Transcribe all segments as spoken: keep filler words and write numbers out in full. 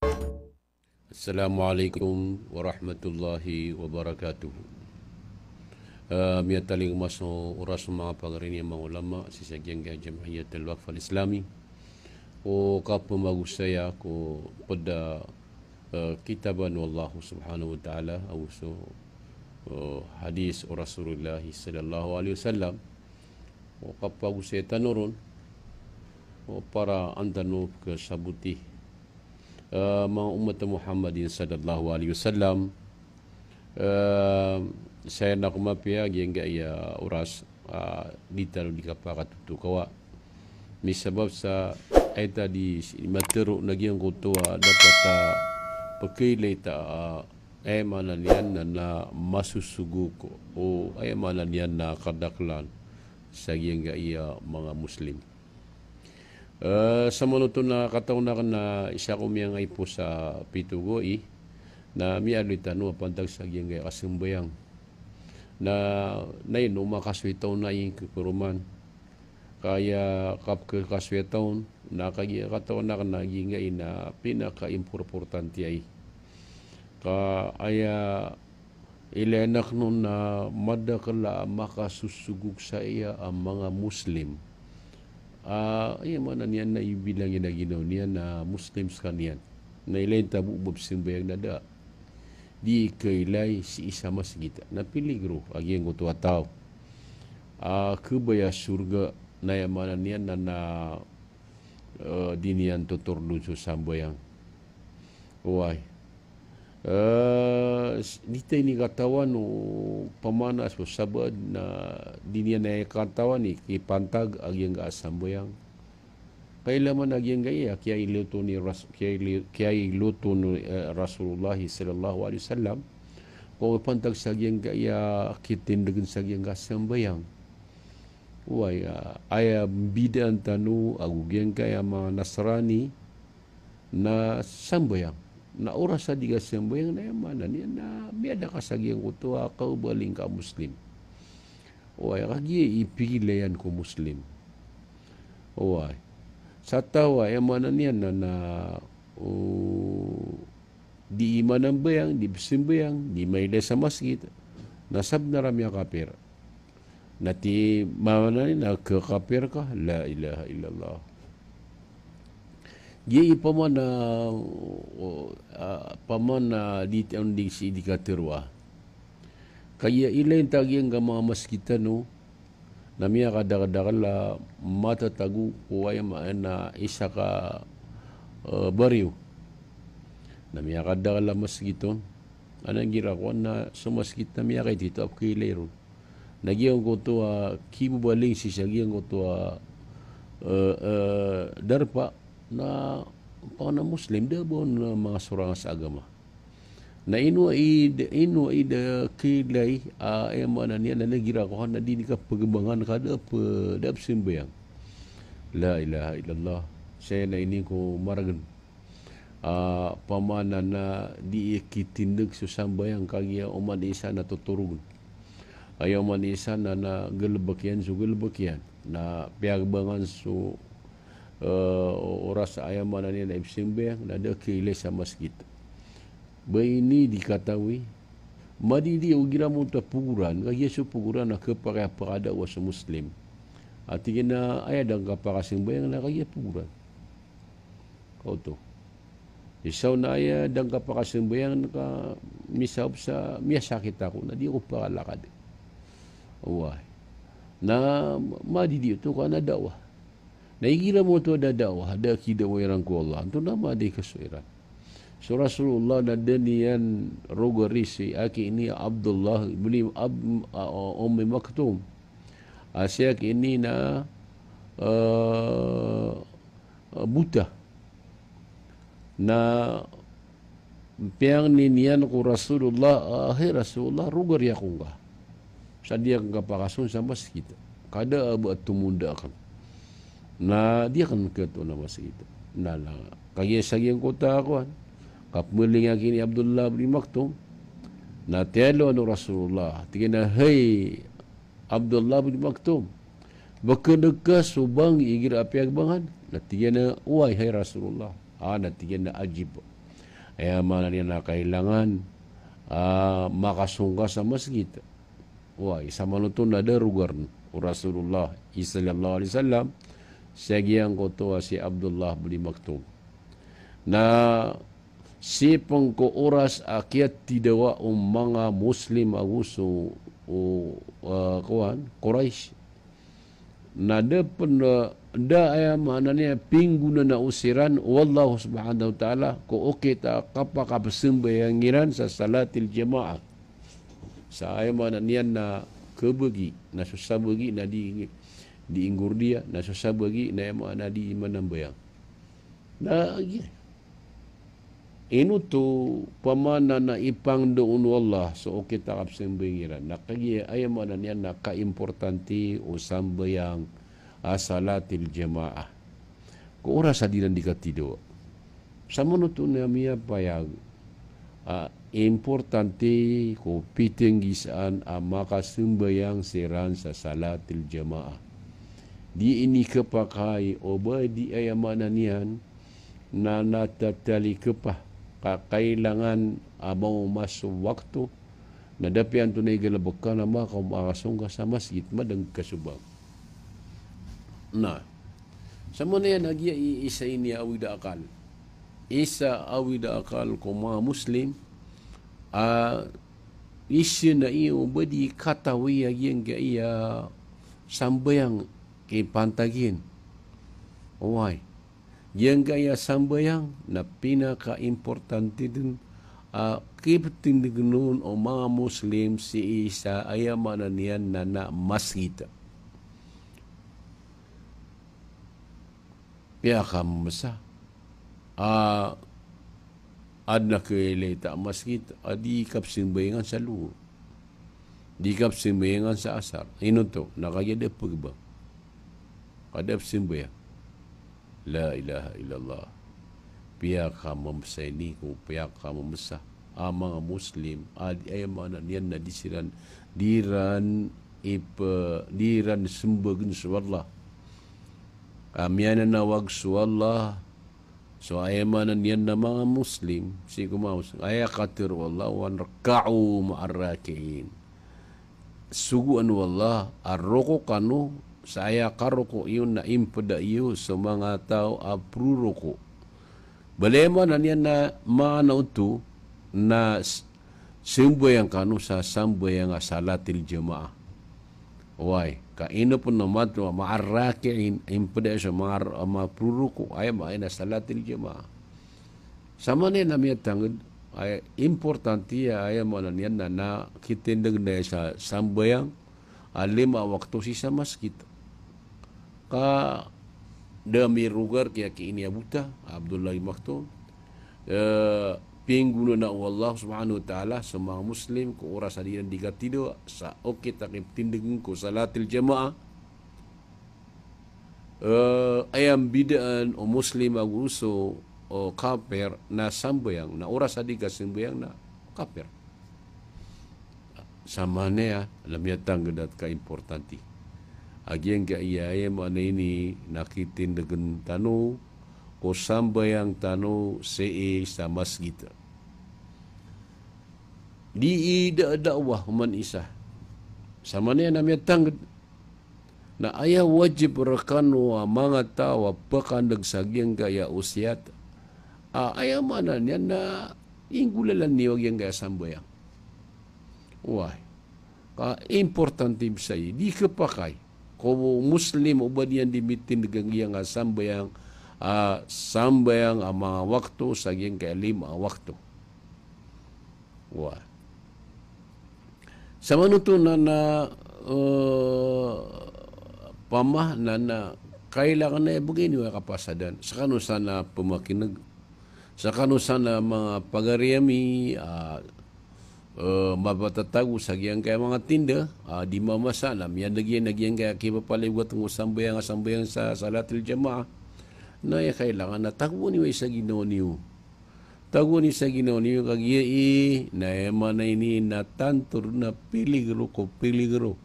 Assalamu alaikum warahmatullahi wabarakatuh. Ah, miyatalingoma so oras o manga pagari niyan a manga ulama, sii sa giyangkaya Jam'iyyat al-Waqf al-Islami. O kapamagosaya ko pd a, ah, kitaban o Allah subhanahu wa ta'ala, ago so, ah, hadis o Rasulullah sallallahu alaihi wasallam. O kapagosaya tano ron, o para an tano pkhasaboti ah, manga ummat Muhammadin sallallahu alaihi wasallam. Ah, saya na ko mapiya giyangkaya oras, ah, di tano di kapakatotokawa. Misabap sa aya ta di s-, matero na giyangkoto a dapat a pkhailay ta, ah, aya maana niyan na, na masosogok o aya maana niyan na kadaklan sa giyangkaya manga Muslim. Eh, sa manoto na katawan akn na isa ko miyangaipo sa pito gawii, na miyaaloy tano a pantag sa giyangkaya kasambayang. Na, na ino makasoy taw na ingkakoroman. Kaya kapkhasoy taw, na kagiya katawan akn na giyangkai na pinakaimporportante ai. Ka aya Ilay akn on na madakl a makasosogok saya a manga Muslim. Ah, aya maana niyan na ibilangin a ginawa niyan na Muslim skaniyan. Na ilay ta bo ba pzambayang na da. Di khailay sii sa masgit. Na piligro a giyangkoto a taw. Ah, khabaya sorga na aya maana niyan na, na eh, di niyan totordon so sambayang. Oway. Eh, s-, di ta ini katawan o pamana so sabaad na di niyan aya katawan i kipantag a giyangkai a sambayang. Kailaman a giyangkai a kiyailoto ni ras-, kiyaili-, kiyailoto ni, eh, Rasulullah sallallahu alaihi wasallam. Ko pantag sa giyangkai a kitindgn sa giyangkai a sambayang. Oway, ah, aya mbidaan tano ago giyangkaya manga Nasrani na sambayang. Na oras a di ka sambayang na aya maana niyan na miyada ka sa giyangkoto a kaobaling ka a Muslim. Oway, kagiya ipigilayan ko Muslim. Oway. Sa taw a aya maana niyan na, na, o, di imanambayang, di pzambayang, di mailay sa masgit. Na sabnar a miyakapir. Na ti maana niyan na khakapir ka, la ilaha illallah. Giya i pamana, o, ah, pamana di ti on di sii di kateroa. Kagiya ilay ta giyangkai a manga masgit tano, na miyakadakdakl a matatago ko aya maana isa ka, eh, bariyo. Na miyakadakl a masgit on. Ana igira kowan na so masgit na miyakaitito a pkhailay ron. Na giyangkoto a kibobaling sii sa giyangkoto a, eh, eh, darpa na pangna Muslim, da ba on manga sorang sa agama. Na ino i da, ino i da khailay, ah, aya maana niyan na igira kowan na di niyan kapagbangan ka da p-, da pzambayang. La ilaha illallah. Saya na ini ko margn. Ah, pamana na di ikitindg so sambayang kagiya oman i isa na totorogn. Aya oman i isa na, na galbk iyan so galbk iyan. Na piyagbangan so, eh, oras aya maana niyan na ipzambayang, na da khailay sa masgit. Ba ini di katawi, madidi o igira mo ta pogoran, kagiya so pogoran na khapakay a pakadawa so Muslim. Ati kina aya da ngka pakasambayang na kagiya pogoran. Kaoto. Isa on na aya da ngka pakasambayang ka misabap sa miyasakit ako na di ako pakalakad. Oway. Na madidi oto ka na dawa. Na igira mo oto a da dawa, da a kidawa iran ko Allah. Antonaa ma di kasoy iran. So Rasulullah na da niyan rogari si aki ini Abdullah ibn Ab-, a, a, Ummi Maktum. A, si aki ini na, eh, eh, bota. Na piyangni niyan ko Rasulullah, ah, hay Rasulullah, rogari ako ngka. Sa di akn kapakason sa masgit. Ka da a ba tomonda akn. Na di akn katoon a masgit. Na, na, kagiya sa giyangkoto a kowan. Kapmaling aki ini Abdullah bin Maktum. Na tiyalowan o Rasulullah. Tig iyan a, hay Abdullah bin Maktum, ba kndg ka so bangi igira a piyagbangan? Na tig iyan a, oway, hay Rasulullah. Ah, na tig iyan a, ajib. Aya maana niyan na kailangan a makasongka sa masgit. Oway, samanoto na da rogarn o Rasulullah sallallahu alaihi wasallam sa giyangkoto a si Abdullah bin Maktum. Na sii pn ko oras a kiyatidawa o manga Muslim ago so, o, ah, kowan, Quraysh. Na da pn, ah, da, aya maana niyan, pinggonanao siran o Allah subhanahu wa ta'ala ko okit a kapakapsambayang iran sa salatil jamaah. Sa aya maana niyan na kabagi, na so sabagi na di, di inggordiya, na so sabagi na aya maana di manambayang. Na, agi. Ino oto pamana na ipangndao o Allah so okit a kapsambayang iran. Na kagiya aya maana niyan na kaimportante o sambayang a salatil jamaah ko oras a di iran di katidawa. Samanoto na miyapayag a importante ko pitnggisaan a makasambayang siran sa salatil jamaah. Di inikapakay o ba di aya maana niyan na natatalikepa ka kailangan a maoma so wakto, na da piyanto na igalbk ka na maka-, makasongka sa masgit, madng ka so bang. Na, sa maana niyan a giya i-, isa ini a awid a akal. Isa a awid a akal ko manga Muslim, a, isa na iyo ba di katawi a giyangkaya sambayang kipantagin. Oway. Giyangkaya sambayang na pinakaimportante dn a kiptindgn on o manga Muslim sii sa aya maana niyan na, na masgit. Piyakamamsa a adn a khailay ta masgit a di kapsambayangan sa loor. Di kapsambayangan sa asar. Ino oto, na kagiya da pgba. Ka da psambayang. La ilaha illallah. Piyakamamsa ini ko piyakamamsa a manga Muslim a di, aya maana niyan na di siran, di ran ip-, di ran smbagn so Allah. A miyananawag so Allah so aya maana niyan na manga Muslim, sii ko manga Muslim, aya katharo o Allah, warka'u ma'ar raki'in. Sogoan o Allah a roko kano sa aya karoko iyo na impda iyo so manga taw a proroko. Bali aya maana niyan na maana oto na s-, sambayang kano sa sambayang a salatil jamaah. Oway, ka ino pn na maana oto ma'ar raki'in, impda so manga r-, a manga proroko, aya maana niyan na salatil jamaah. Sa maana niyan a miyatangkd, aya importante a, aya maana niyan na, na kitindg na sa sambayang a lima a wakto sii sa masgit. Ka da mirogar ki aki ini a bota, Abdullah bin Maktum. Eh, pinggonanao o Allah subhanahu wa ta'ala so manga Muslim ko oras a di iran di katidawa sa okit a kiptindgn ko salatil jamaah. Eh, aya mbidaan o Muslim ago so, o, kapir na sambayang, na oras a di kasambayang na kapir. Sa maana niyan a miyatangkd a kaimportante a giyangkaya, aya maana ini na kitindgn tano ko sambayang tano sii sa masgit. Di idada'wah oman isa. Sa maana niyan a miyatangkd na aya wajib rkano a manga taw a pkandg sa giyangkaya osiyat a, aya maana niyan na inggolalan iyo a giyangkaya sambayang. Oway. Ka importante bs aya, di khapakay ko Muslim o ba niyan di mitindg a giyangkaya sambayang, a, sambayang a manga wakto sa giyangkaya lima a wakto. Oway. Sa manoto na, na, eh, pama na, na kailangan a ibgay niyo a kapasadan. Skano san a pmakin'g. Skano san a manga pagari ami, a, eh, mapatatago sa giyangkaya manga tinda, a, di mamasa na miyadg iyan a giyangkaya kipapaliyogat o sambayang, sambayang sa salatil jamaah. Na aya kailangan na tagoan iyo sa ginawa niyo. Tagoan iyo sa ginawa niyo kagiya i, na aya maana ini na tanto na piligro ko piligro.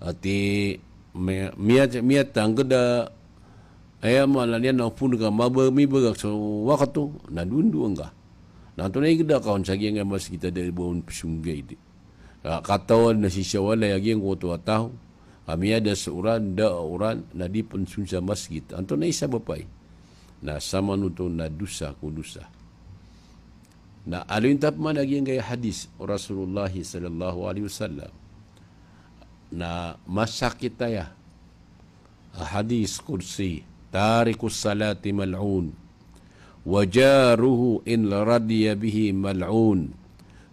Ati, miya, miya, miyatangkd a, aya maana niyan na opama ka maba, mibagak so wakto, na dondo angka. Na antonaa i kda ka on sa giyangkai a masgit a da ba on psonggay di. Ah, katawan na sii sa walay a giyangkoto a taw a miyada so oran, da a oran, na di pn song sa masgit. Antonaa i sabap ai? Na samanoto na dosa ko dosa. Na aloyin ta pman a giyangkai a hadis o Rasulullah sallallahu alaihi wasallam. Na masakit aya a hadis qudsi, "Tarikus salati mal'un, wa jaruhu in radiya bihi mal'un,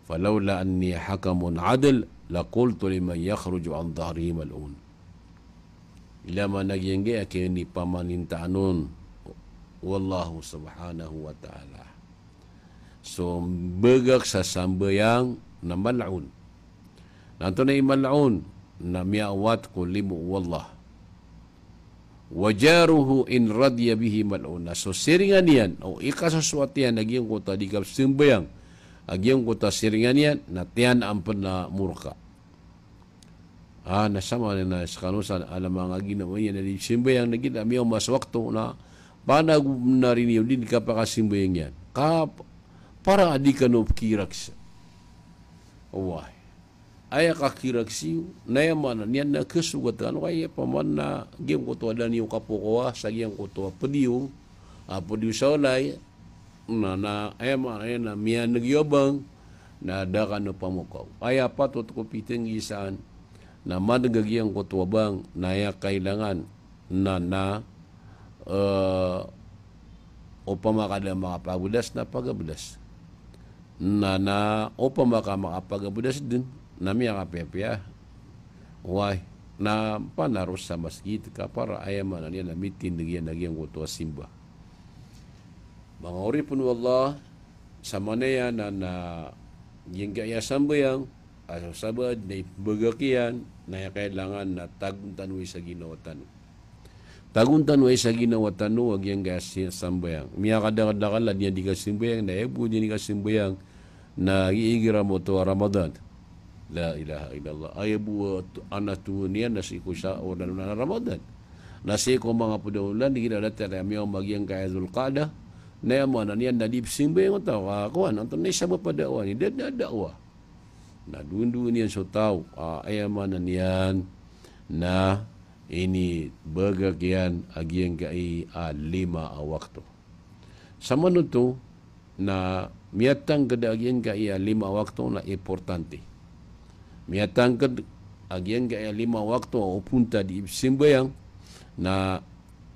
falawla anni hakamun adl, laqultu liman yakhruju an dhahrihi mal'un." Ila man a giyangkai a kinipamanintaan on o Allah subhanahu wa ta'ala. So mbagak sa sambayang na mal'un. Na antonaa i mal'un? Na miyaawat ko limo o Allah. Wa jaruhu in radiya bihi mal'un. Na so siringan iyan, o ikasosoat iyan a giyangkoto a di kapsambayang, a giyangkoto a siringan iyan, na tiyan a pn a morka. Ah, na samanaya na skano san, alam a ginawa iyan a di psambayang, na giya miyaoma so wakto na panagon na rin iyo di kapakasambayang iyan. Ka, para a di kano pkiraksa. Oway. Aya kakiraksi iyo, na aya maana niyan na kasogat kano, ka aya paman na giyangkoto a da niyo kapokowa sa giyangkoto a pd iyo, a pd iyo sa walay, na, na aya maana niyan na miyaneg iyo a bang, na da kano pamokaw. Aya patot ko pitenggisaan, na maneg a giyangkoto a bang, na aya kailangan, na, na, eh, opama ka da makapagabdas, na pagabdas. Na, na opama ka makapagabdas dn, na miyakapiyapiya. Oway, na panaros sa masgit ka para aya maana niyan na mitindeg iyan a giyangkoto a simba. Manga oripn o Allah, samanaya na, na giyangkai a sambayang, a so sabaad na ipmbagak iyan, na aya kailangan na tagon tano i sa ginawa tano. Tagon tano i sa ginawa tano a giyangkai a si-, sambayang. Miyakadakadakl a di niyan di kasambayang, na aya bo a di niyan di kasambayang, na igira moto a Ramadan. La ilaha illallah. Aya bo a t-, ana toon iyan na sii ko sa, o, na, na Ramadan. Na sii ko manga pd a olan, igira da tano miyaoma a giyangkai a Dhul Qa'dah, na aya maana niyan na di psambayang o taw, ah, kowan, antonaa i sabap a da'wa niyan, da, da, da'wa. Na doondoon iyan so taw, ah, aya maana niyan na inibagak iyan a giyangkai a lima a wakto. Samanoto na miyatangkd a giyangkai a lima a wakto na importante. Miyatangkd a giyangkai a lima a wakto a oponta di ipsambayang na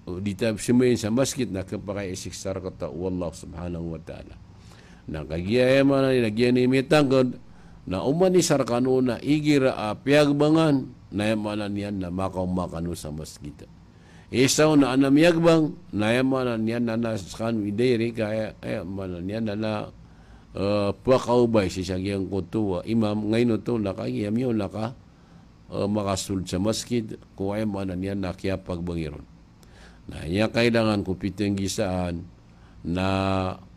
o di ta psambayang sa masgit na khapakay a isiksa rkata o Allah subhanahu wa ta'ala. Na kagiya aya maana niyan na giyanan i mitangkd, na oman i sa rkano na igira a piyagbangan, na aya maana niyan na makaoma kano sa masgit. Isa on na ana miyagbang, na aya maana niyan na, na skano i dairi ka, aya, aya maana niyan na, na, eh, pakaobay sii sa giyangkoto a imam, ngaino to na kagiya miyaona ka, eh, makasold sa masgit, ko aya maana niyan na kiyapagbang iron. Na aya kailangan ko pitenggisaan, na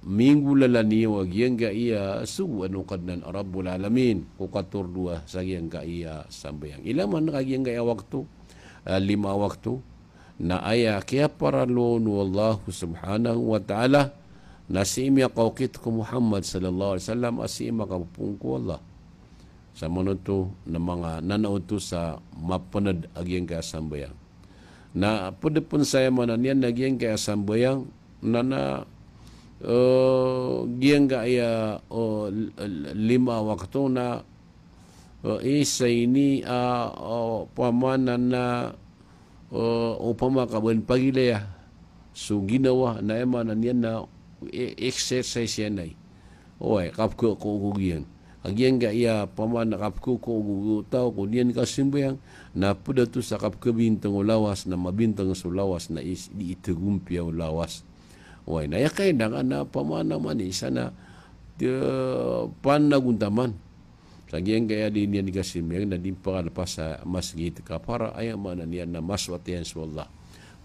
minggolalan iyo a giyangkai a sogoan o Kadnan a Rabbul Alamin, ko katordoa sa giyangkai a sambayang. Ila man ka giyangkai a wakto, eh, lima a wakto, na aya kiyaparaloon o Allah subhanahu wa ta'ala, na sii miyakaokit ko Muhammad sallallahu alaihi wasallam, a sii makapopoon ko Allah. Samanoto na manga nanaoto sa mapnd a giyangkai a sambayang. Na pd pn sa aya maana niyan na giyangkai a sambayang, na, na, eh, giyangkai a, oh, l-, l-, lima a wakto na, eh, isa ini, ah, oh, opama na, na, eh, opama ka ba pagilaya so ginawa, na aya maana niyan na e-, exercise iyan ai. Oway, kapkhakoogog iyan. A giyangkai a opama na kapkhakoogog o taw ko di niyan kasambayang, na pd oto sa kapkhabintang o lawas, na mabintang so lawas, na is-, di itagompiya o lawas. Oway, na aya kailangan na opama na manisa na, eh, panagontaman. Sa giyangkai a di niyan di kasambayang na di pkalpas sa masgit ka para aya maana niyan na masoat iyan so Allah.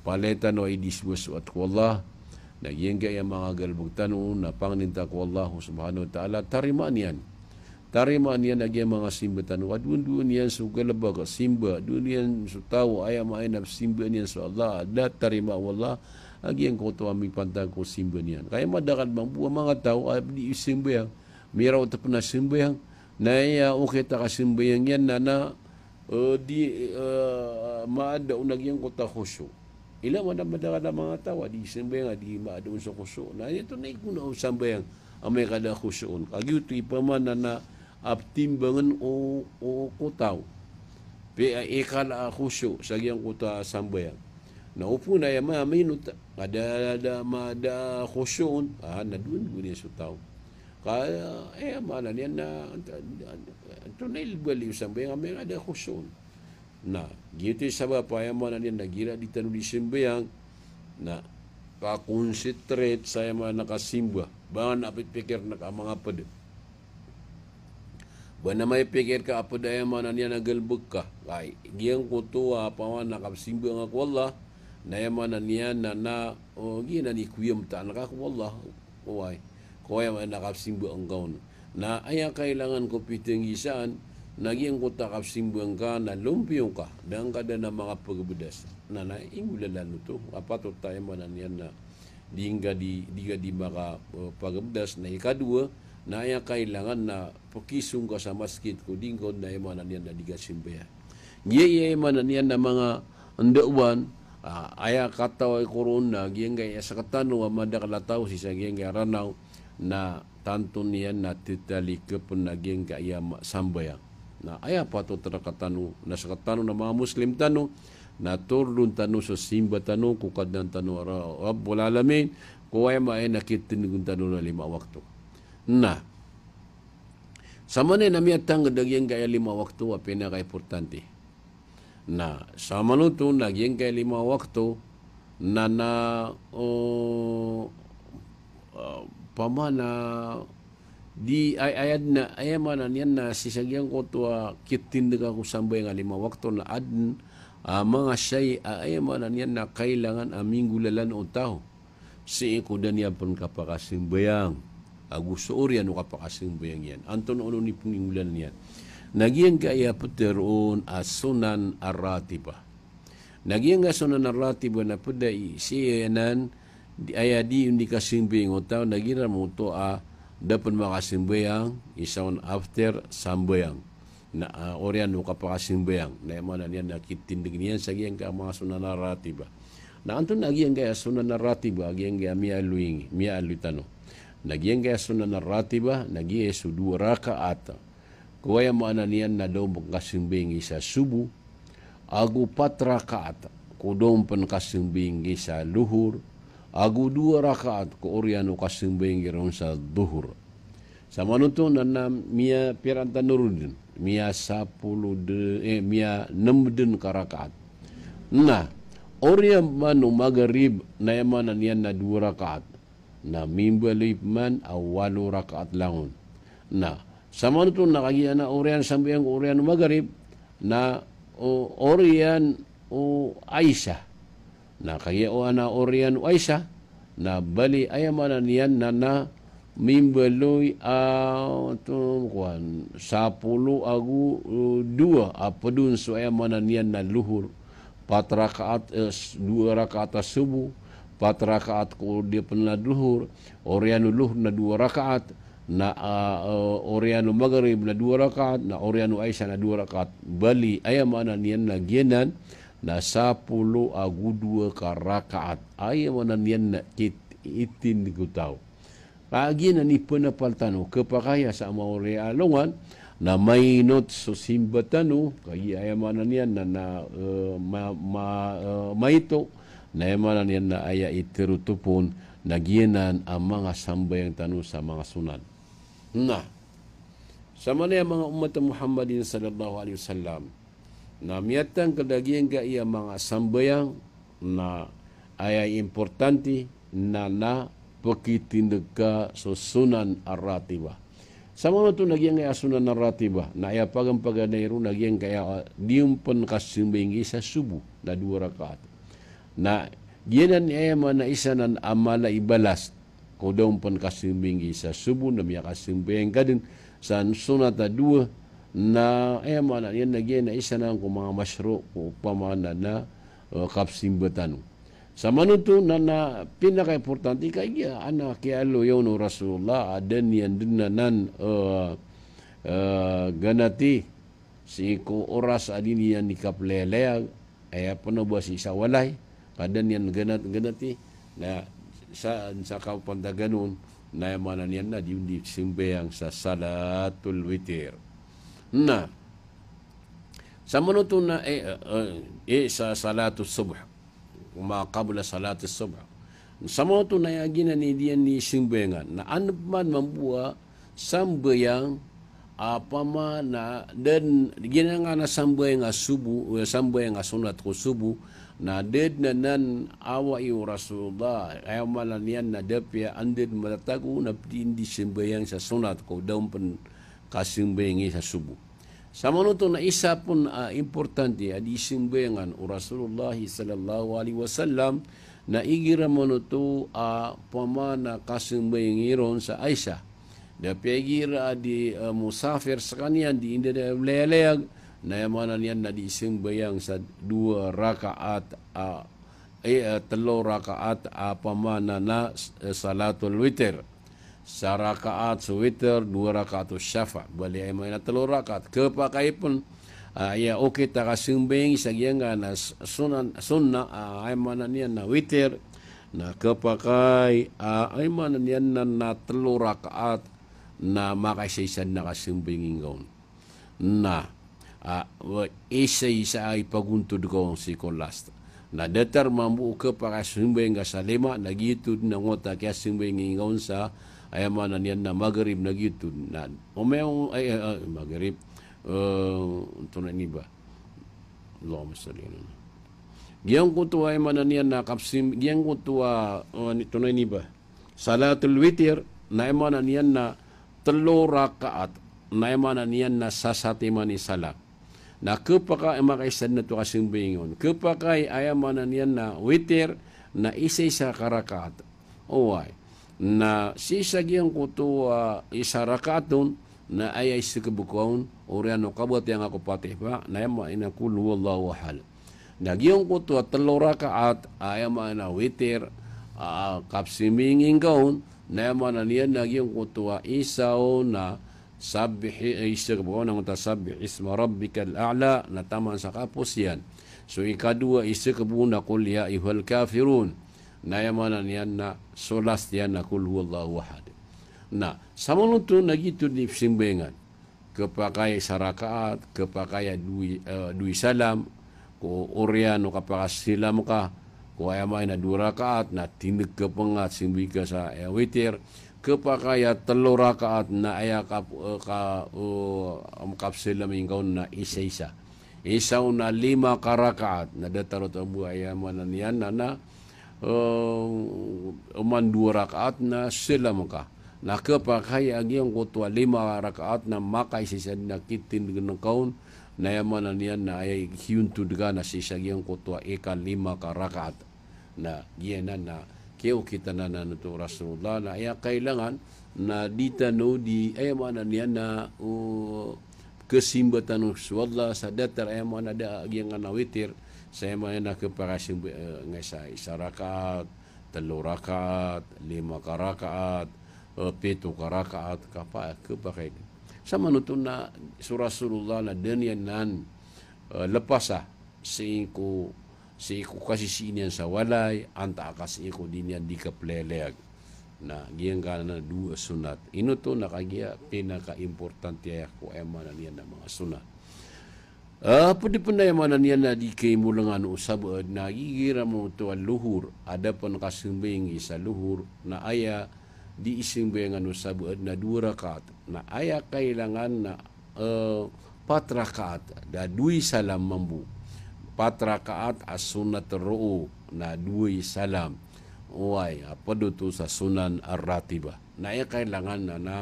Palaya tano a idisoasoat ko Allah. Na giyangkai a manga galbk tano na pangnin ta ko Allah subhanahu wa ta'ala, tarimaan iyan. Tarimaan iyan a giya manga simba tano. Ka doondoon iyan so galbk a simba. Doon iyan so taw a aya maana na simba niyan so Allah, da tarimaa o Allah. a giyangkoto a mipantag ko simba niyan. Ka aya madakl mambo a manga taw a di sambayang, miraot pn a sambayang, na aya okit a kasambayang iyan na, na, eh, di, eh, maada on a giyangkoto a khusyu'. Ilay man a madakl a manga taw a di sambayang a di maada on so khusyu'. Na aya antonaa i gona o sambayang amay ka da khusyu' on? Ka giyoto i pamana na a ptimbangan o, o ko taw. Pe a ikala a khusyu' sa giyangkoto a sambayang. Na opama na aya ma, mainot, ka da, da, ma, da khusyu' on, ah, na doon, doon iyan so taw. Ka, eh, maana niyan na, anto, anto, antonaa i bali o sambayang amay ka da khusyu' on? Na, giyoto i sabap a aya maana niyan na igira di tano di sambayang, na, ka-concentrate sa aya maana kasimba. Ba ngka na pipikir na ka manga pd. Ba ngka na mapikir ka a pd a aya maana niyan na galbk ka. Ay, giyangkoto a pamana kapsimba ngka ko Allah, na aya maana niyan na, na, o, giyanan i koyamtaan ka ko Allah. Oway. Ko aya maana kapsimba ngka on. Na aya kailangan ko pitenggisaan, na giyangkoto a kapsimba ngka na lompiyo ngka, da ngka dn a manga pagabdas. Na, na inggolalan oto, a patot a aya maana niyan na di ngka di, di ngka di maka, eh, pagabdas, na ikadowa, na aya kailangan na pkisong ka sa masgit ko di ngka on na aya maana niyan na di ka sambayang. Giya aya maana niyan na manga ndaowan, ah, aya kataway ko ron na giyangkaya sktano a madakl a taw sii sa giyangkaya Ranaw, na tanto niyan na titalikpn a giyangkaya ma-, sambayang. Na aya patot rktano, na sktano na manga Muslim tano, na tordon tano so simba tano ko Kadnan tano a Ra-, Rabbul Alamin, ko aya maana na kitindgn tano na lima wakto. Na, sa maana na miyatangkd a giyangkaya lima wakto a pinakaimportante. Na, sa manoto na giyangkaya lima wakto, na, na, o, ah, pamana di ay, ayad na, aya maana niyan na sii sa giyangkoto a kitindg ko sambayang a lima wakto na adn a manga shay a, aya maana niyan na kailangan a minggolalan o taw sii ko da niyan pn kapakasambayang, ago so oriyan o kapakasambayang iyan. Antonaa on i pnggolalan iyan? Na giyangkaya ptharoon a sunan ar-ratibah. Na giyangkaya sunan ar-ratibah na pd a i-, sii anan, di, aya di on di kasambayang o taw, na giya mambo oto a da pn makasambayang, isa on after sambayang. Na, ah, oriyan o kapakasambayang. Na aya maana niyan na kitindg iyan sa giyangkaya manga sunan ar-ratibah. Na antonaa giyangkaya sunan ar-ratibah, giyangkaya miyaaloy, miyaaloy tano? Na giyangkaya sunan ar-ratibah, na giya so dowa rakaat ko aya maana niyan na da on pn kasambayang sa subuh, ago pat rakaat ko da on pn kasambayang sa lohor, ago dowa rakaat ko oriyan o kasambayang iran sa dhuhr. Sa manoto na, na miya pira tano ron dn, miya sapolo dn, eh, miya nem dn ka rakaat. Na, oriyan man o magrib, na aya maana niyan na dowa rakaat. Na mimbaloy pman a walo rakaat langon. Na, sa manoto na kagiya na oriyan sambayang ko oriyan o magrib, na o, oriyan o isa. Na kagiya o ana oriyan o isa, na bali aya maana niyan na, na mimbaloy a, oto, kowan, sapolo ago, o, dowa, a pd on so aya maana niyan na lohor. Pat rakaat, eh, s-, dowa rakaat a subuh, pat rakaat ko di pn a lohor, oriyan o lohor na dowa rakaat, na, ah, eh, oriyan o magrib na dowa rakaat, na oriyan o isa na dowa rakaat. Bali, aya maana niyan na giyanan, na sapolo ago dowa ka rakaat. Aya maana niyan na kit-, itindg o taw. Kagiya na ipnapal tano, khapakay a sa maori a alongan, na mainot so simba tano, kagiya aya maana niyan na, na, eh, ma-, ma-, eh, maito, na aya maana niyan na aya iterotop on, na giyanan a manga sambayang tano sa manga sunan. Na, sa maana aya manga ummat Muhammadin sallallahu alaihi wasallam, na miyatangkd a giyangkaya manga sambayang, na aya importante na, na pkitindg ka so sunan ar-ratibah. Sa manoto na giyangkaya sunan ar-ratibah, na aya paganay ron na giyangkaya, ah, di on pn kasambayang sa subuh, na dowa rakaat. Na giyanan aya maana isa nan a mala i balas, ko da on pn kasambayang sa subuh na miyakasambayang ka dn sa sunan a dowa, na aya maana niyan na giyanan isa nan ko manga mashru' ko opama na, na, eh, kapsimba tano. Samanoto na, na pinakaimportante kagiya ana kiyaaloya on o Rasulullah a da niyan dn anan, eh, eh, ganati sii ko oras a di niyan di kaplayalayag, aya pn o ba sii sa walay, ka da niyan ganat-, ganati, na sa, sa kapantagan on, na aya maana niyan na di on di sambayang sa salatul witir. Na, samanoto na, eh, eh, eh, sa salatul subh, ma qabla salatis subh. Samanoto na aya giyanan i di niyan di sambayangan. Na andamanaya mambo a sambayang, opama na da giyanan a sambayang a subuh, eh, sambayang a sonat ko subuh, na da dn anan awai o Rasulullah, aya maana niyan na da piya anda dn matatago na pd i di sambayang sa sonat ko da on pn kasambayangi sa subuh. Samanoto na isa pn a importante a di sambayangan o Rasulullah sallallahu alaihi wasallam, na igira manoto a opama na kasambayangi ron sa Aisha. Da piya igira a di, eh, musafir skaniyan di inda da layalayag, na aya maana niyan na di sambayang sa dowa rakaat, ah, eh, eh, tlo rakaat, ah, opama na, eh, salatul witir. Sa rakaat so witir, dowa rakaat so shafa. Bali aya maana tlo rakaat. Khapakay pn, ah, aya okit a kasambayang sa giyangkanan a s-, sunan, sunnah, ah, aya maana niyan na witir. Na khapakay, ah, aya maana niyan na, na tlo rakaat, na makaisaisa dn a kasambayang ingka on. Na, ah, wa-, isaisa a ipagontod ka on sii ko last. Na datar mambo o khapakay a sambayang ka sa lima, na giyoto dn a ngoto a kiyasambayang ingka on sa, aya maana niyan na Maghrib, na giyoto dn. Na, o miyang, ay, ay, ay, Maghrib, eh, antonaa ini ba? Allahumma salli ala. Giyangkoto a aya maana niyan na kapsim-, giyangkoto a, eh, antonaa ini ba? Salatul witir, na aya maana niyan na tlo rakaat, na aya maana niyan na sasatiman i salam. Na khapakay, makaisaisa dn oto a kasambayang on. Khapakay aya maana niyan na witir, na isaisa ka rakaat. Oway. Na sii sa giyangkoto a isa rakaat on, na aya isakb ka on, oriyan o kabatiya ngka ko Fatiha, na aya maana niyan na qul huwallahu ahad. Na giyangkoto a tlo rakaat, aya maana witir, a, kapsiminging ka on, na aya maana niyan na giyangkoto a isa on na sabbih, eh, isakb ka on angkoto a sabbih isma rabbikal a'la, na taman sa kapos iyan. So ikadowa isakb on na qul ya ayyuhal kafirun. Na aya maana niyan na so last iyan na qul huwallahu ahad. Na, samanoto na giyoto dn i pzambayangan. Khapakay sa rakaat, khapakay a dowa i, eh, dowa i salam, ko oriyan o kapakasalam ka, ko aya maana dowa rakaat, na tindg ka pn a sambayang ka sa, eh, witir, khapakay a tlo rakaat, na aya kap-, eh, ka, eh, kapsalam ingka on na isaisa. Isa on na lima ka rakaat, na datar oto bo aya maana niyan na, na, eh, oman dowa rakaat na salam ka. Na khapakay a giyangkoto a lima rakaat na makaisaisa dn a kitindg ngka on, na aya maana niyan na aya kiyontod ka na sii sa giyangkoto a ikalima ka rakaat. Na giyanan na kiyaokit anan oto o Rasulullah, na aya kailangan na di tano di, aya maana niyan na, o, kasimba tano so Allah sa datar aya maana da giyangkanan a witir, sa aya maana niyan na khapakay a simba, eh, ngka sa isa rakaat, tlo rakaat, lima ka rakaat, eh, pito ka rakaat, kapa-, khapakay. Samanoto na so Rasulullah na da niyan nan, eh, lepasa sii ko, sii ko kasisii niyan sa walay, antaa ka sii ko di niyan di kaplayalayag. Na giyangkanan a dowa a sunnat. Ino oto na kagiya pinakaimportante aya ko aya maana niyan na manga sunnat. Ah, pd pn aya maana niyan na di kaimolangan o sabaad na igira mambo oto a lohor, adn pn kasambayangi sa lohor, na aya di isambayangan o sabaad na dowa rakaat. Na aya kailangan na, eh, pat rakaat, da dowa i salam mambo. Pat rakaat a sunnat roo, na dowa i salam. Oway, a pd oto sa sunan ar-ratibah. Na aya kailangan na, na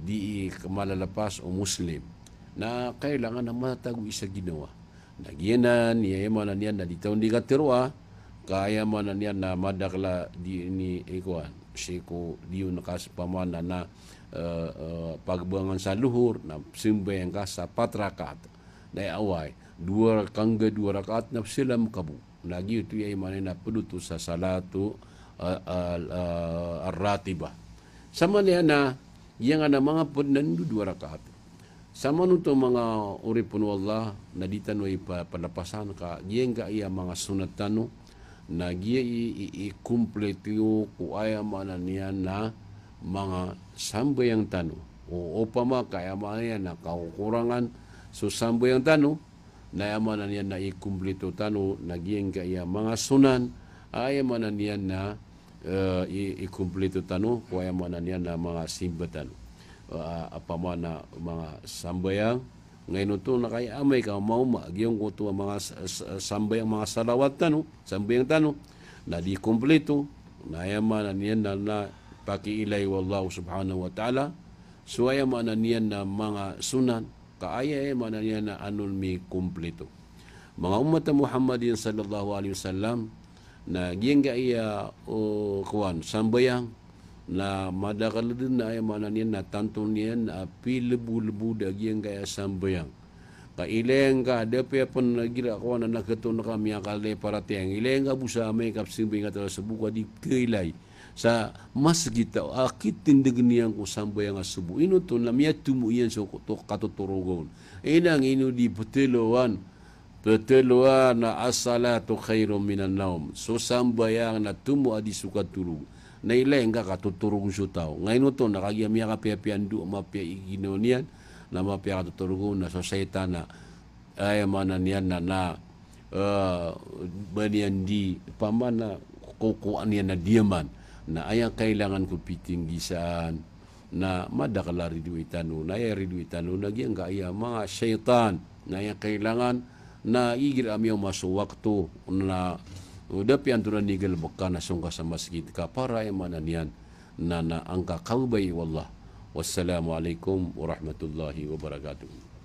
di i kmalalapas o Muslim. Na kailangan na matatago i sa ginawa. Na giyanan i aya maana niyan na di tano di katharoa, ka aya maana niyan na madakl a di ini ikowan, sii ko di on ka sa opama na, eh, eh, pagbangon sa lohor, na sambayang ka sa pat rakaat. Na aya oway, dowa raka, angga dowa rakaat na pzalam ka bo. Na giyoto i aya maana niyan na pd oto sa salatu, ah, ah, ah, ar-ratibah. Sa maana niyan na giyangkanan a manga pd na ndo dowa rakaat. Sa manoto manga oripn o Allah, na di tano ipa-, palapasan ka giyangkaya manga sonat tano, na giya i, i, ikomplito ko aya maana niyan na manga sambayang tano. O opama ka aya maana niyan na kakokorangan so sambayang tano, na aya maana niyan na ikomplito tano, na giyangkaya manga sonat, aya maana niyan na eh, i, ikomplito tano ko aya maana niyan na manga simba tano. Eh, opama na manga sambayang, ngaino oto na kay amay ka maoma, giyangkoto a manga s-, s-, sambayang, manga salawat tano, sambayang tano, na di komplito, na aya maana niyan na, na pakiilay o Allah subhanahu wa ta'ala, so aya maana niyan na manga sonat, ka aya, aya maana niyan na anon mikomplito. Manga ummat a Muhammadin sallallahu alaihi wasallam, na giyangkaya, o, kowan, sambayang, na madakl dn na aya maana niyan na tanto niyan na pilbolbod a giyangkaya sambayang. Ka ilay ngka, da piya pn igira kowan na khatoon ka miyakalay paratiyaya. Ilay ngka bo sa amay ka pzambayang ka tala sobo ka di kailay sa masgit a kitindg niyan ko sambayang a sobo. Ino oto na miyatomo iyan so koto-, katotoroga on. Inang ino di ptharoon, ptharoon a as-salatu khairun minan nawm. So sambayang na tomo a di so katorog. Na ilay ngka katotorog so taw. Ngaino oto na kagiya miyakapiyapiya ndo a mapiya i ginawa niyan, na mapiya katotoroga on na so shaytan na aya maana niyan na, na, eh, ba niyan di pamana ko, ko aya niyan na diyaman. Na aya kailangan ko pitinggisan, na madakl a ridoay tano, na aya ridoay tano, na giyangkaya manga shaytan, na aya kailangan, na igira a miyaoma so wakto, na, o, da piyantoran i galbk ka na song ka sa masgit ka para aya maana niyan, na, na angka kababaya o Allah. Wassalamu alaikum warahmatullahi wabarakatuh.